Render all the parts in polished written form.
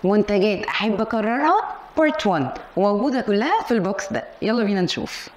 منتجات احب اكررها part 1، وموجودة كلها في ال box ده. يلا بينا نشوف.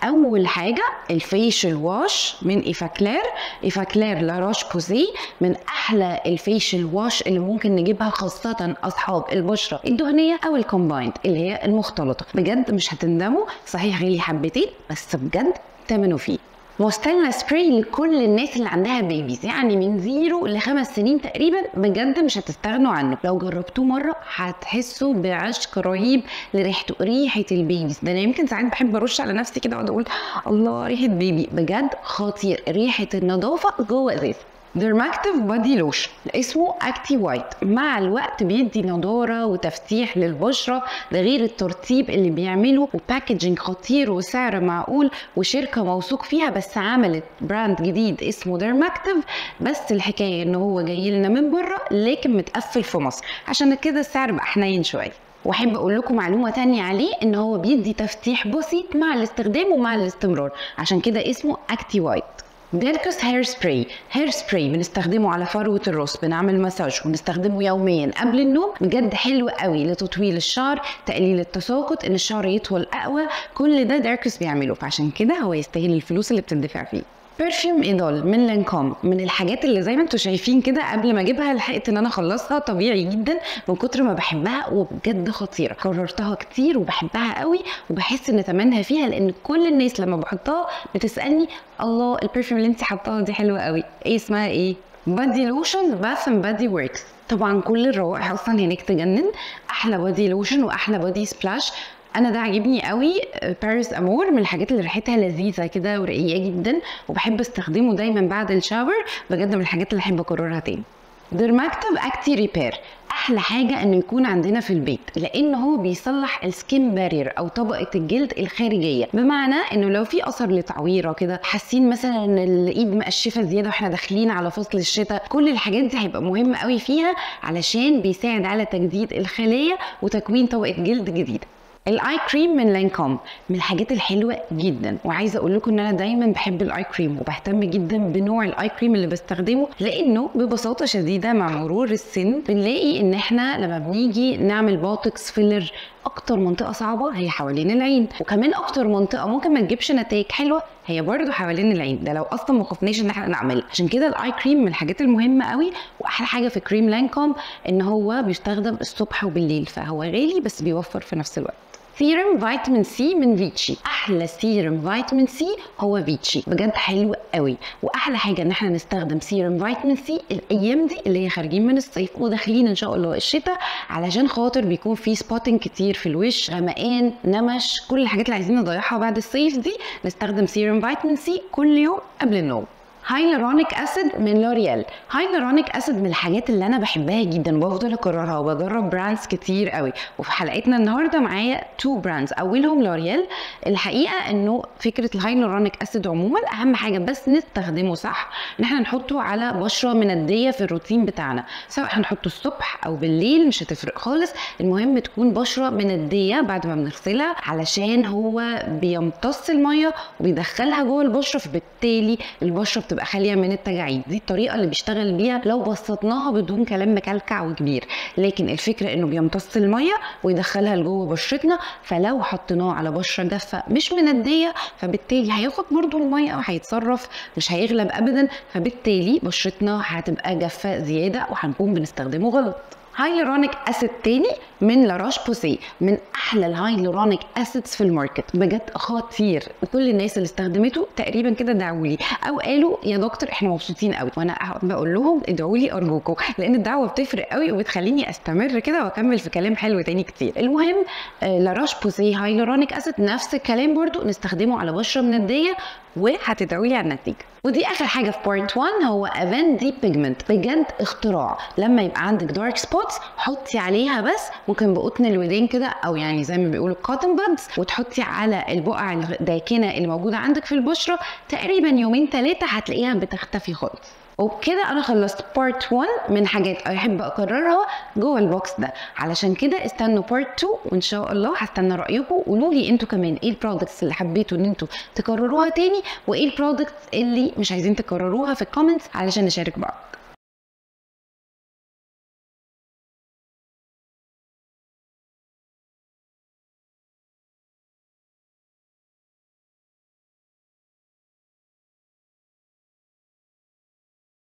اول حاجة ال facial wash من Effaclar، Effaclar La Roche-Posay، من احلى ال facial wash اللي ممكن نجيبها، خاصة اصحاب البشرة الدهنية او ال combined اللي هي المختلطة. بجد مش هتندموا، صحيح غالي حبتين بس بجد تمنوا فيه. Mustela spray لكل الناس اللي عندها babies، يعني من 0 ل5 سنين تقريبا، بجد مش هتستغنوا عنه. لو جربتوه مرة هتحسوا بعشق رهيب لريحته، ريحه ال babies ده. انا يمكن ساعات بحب ارش على نفسي كده واقعد اقول الله ريحه baby، بجد خطير، ريحه النظافة جوه ازاز. Dermactive body lotion اسمه Acti White، مع الوقت بيدي نضاره وتفتيح للبشره، ده غير الترطيب اللي بيعمله، و packaging خطير وسعر معقول وشركه موثوق فيها. بس عملت brand جديد اسمه Dermactive، بس الحكاية ان هو جاي لنا من بره لكن متقفل في مصر، عشان كده السعر بقى حنين شوية. واحب اقول لكم معلومة تانية عليه، ان هو بيدي تفتيح بسيط مع الاستخدام ومع الاستمرار، عشان كده اسمه Acti White. Dercos hair spray، hair spray بنستخدمه على فروه الراس، بنعمل مساج ونستخدمه يوميا قبل النوم، بجد حلو قوي لتطويل الشعر، تقليل التساقط، ان الشعر يطول اقوى، كل ده Dercos بيعمله، فعشان كده هو يستاهل الفلوس اللي بتندفع فيه. perfume Idôle من Lancôme، من الحاجات اللي زي ما انتم شايفين كده قبل ما اجيبها لحقت ان انا اخلصها طبيعي جدا من كتر ما بحبها، وبجد خطيرة، كررتها كتير وبحبها قوي، وبحس ان تمنها فيها، لان كل الناس لما بحطها بتسالني الله ال perfume اللي انت حطاها دي حلوة قوي، ايه اسمها ايه؟ body lotion Bath and Body Works، طبعا كل الروائح اصلا هناك تجنن، احلى body lotion واحلى body splash. انا ده عاجبني قوي. Paris Amour من الحاجات اللي ريحتها لذيذة كده ورقيقه جدا، وبحب استخدمه دايما بعد ال shower، بجد من الحاجات اللي احب اكررها تاني. Dermactive Acti Repair، احلى حاجة انه يكون عندنا في البيت، لان هو بيصلح ال skin barrier او طبقه الجلد الخارجية، بمعنى انه لو في اثر لتعويره كده، حاسين مثلا ان الايد مقشفه زيادة واحنا داخلين على فصل الشتاء، كل الحاجات دي هيبقى مهم قوي فيها، علشان بيساعد على تجديد الخلايا وتكوين طبقه جلد جديدة. ال eye cream من Lancôme من الحاجات الحلوة جدا، وعايزه اقول لكم ان انا دايما بحب ال eye cream وبهتم جدا بنوع ال eye cream اللي بستخدمه، لانه ببساطة شديدة مع مرور السن بنلاقي ان احنا لما بنيجي نعمل بوتوكس filler اكتر منطقة صعبة هي حوالين العين، وكمان اكتر منطقة ممكن ما تجيبش نتائج حلوة هي برده حوالين العين، ده لو اصلا ما خفناش ان احنا نعملها. عشان كده ال eye cream من الحاجات المهمة قوي، واحلى حاجة في كريم Lancôme ان هو بيستخدم الصبح وبالليل، فهو غالي بس بيوفر في نفس الوقت. سيرم فيتامين C من فيتشي، احلى سيرم فيتامين C هو فيتشي، بجد حلو قوي. واحلى حاجة ان احنا نستخدم سيرم فيتامين C الايام دي اللي هي خارجين من الصيف وداخلين ان شاء الله الشتاء، علشان خاطر بيكون في spotting كتير في الوش، غمقان، نمش، كل الحاجات اللي عايزين نضيعها بعد الصيف دي نستخدم سيرم فيتامين C كل يوم قبل النوم. hyaluronic acid من L'Oréal، hyaluronic acid من الحاجات اللي انا بحبها جدا وبفضل اكررها وبجرب brands كتير قوي، وفي حلقتنا النهارده معايا two brands، اولهم L'Oréal. الحقيقة انه فكرة ال hyaluronic acid عموما اهم حاجة بس نستخدمه صح، ان احنا نحطه على بشره منديه في الروتين بتاعنا، سواء هنحطه الصبح او بالليل مش هتفرق خالص، المهم تكون بشره منديه بعد ما بنغسلها، علشان هو بيمتص المية وبيدخلها جوه البشرة، فبالتالي البشرة بتبقى خالية من التجاعيد. دي الطريقة اللي بيشتغل بيها لو بسطناها بدون كلام مكلكع وكبير، لكن الفكرة انه بيمتص المية ويدخلها لجوه بشرتنا، فلو حطيناه على بشره جافة مش منديه فبالتالي هياخد برضو المية وهيتصرف، مش هيغلب ابدا، فبالتالي بشرتنا هتبقى جافة زيادة وهنكون بنستخدمه غلط. hyaluronic acid تاني من La Roche-Posay، من احلى ال hyaluronic acids في ال market، بجد خطير، وكل الناس اللي استخدمته تقريبا كده دعوا لي او قالوا يا دكتور احنا مبسوطين قوي، وانا بقول لهم ادعوا لي ارجوكم، لان الدعوة بتفرق قوي وبتخليني استمر كده واكمل في كلام حلو تاني كتير. المهم La Roche-Posay hyaluronic acid نفس الكلام برضو، نستخدمه على بشره منديه وهتدعوا لي على النتيجة. ودي اخر حاجة في part 1، هو Avène Depigment، بجد اختراع. لما يبقى عندك dark spots حطي عليها بس ممكن بقطن الودان كده، او يعني زي ما بيقولوا cotton buds، وتحطي على البقع الداكنة اللي موجودة عندك في البشرة تقريبا يومين 3 هتلاقيها بتختفي خالص. وبكده انا خلصت part 1 من حاجات احب اكررها جوه ال box ده، علشان كده استنوا part 2 وان شاء الله هستنى رايكم. قولوا لي انتوا كمان ايه ال products اللي حبيتوا ان انتوا تكرروها تاني، وايه ال products اللي مش عايزين تكرروها في ال comments علشان نشارك بعض.